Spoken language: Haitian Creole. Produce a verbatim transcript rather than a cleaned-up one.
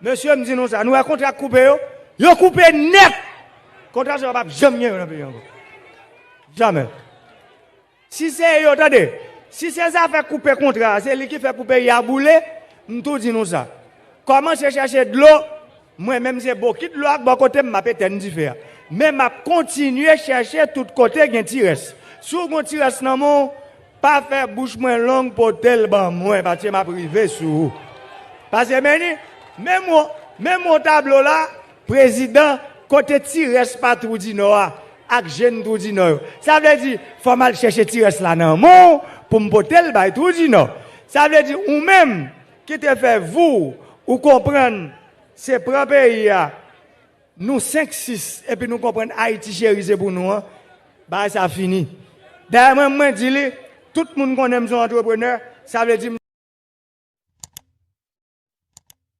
Mesye, m di nou sa, nou wè kontra k koupe yo? Yo koupe nèt! Kontra sa yo p ap janm gen yo nan peyi ankò. Jamè. Si se yo, tande, si se zafè koupe kontra a, se li ki fè pou peyi a boule, m tou di nou sa. Kòmanse chèche dlo, mwen menm se bokit dlo ak bò kote m, m ap etèn dife a. Men m ap kontinye chèche tout kote gen ti rès. Si w gon ti rès nan men w, pa fè bouch mwen long, pote l ban mwen, paske m ap rive sou ou. Paske men ni, menm wo, menm wo tablo la, prezidan, kote ti rès pa Twou di Nò a, ak jèn Twou di Nò yo. Sa vle di, fò m al chèche ti rès la nan men w pou m pote l bay Twou di Nò. Sa vle di, ou menm ki te fè vou, ou konprann, se pran peyi a, nou senk sis, epi nou konprann Ayiti cheri se pou nou an, bagay sa fini. Dayè mwen, mwen di li, tout moun konnen m se yon antreprenè, sa vle di m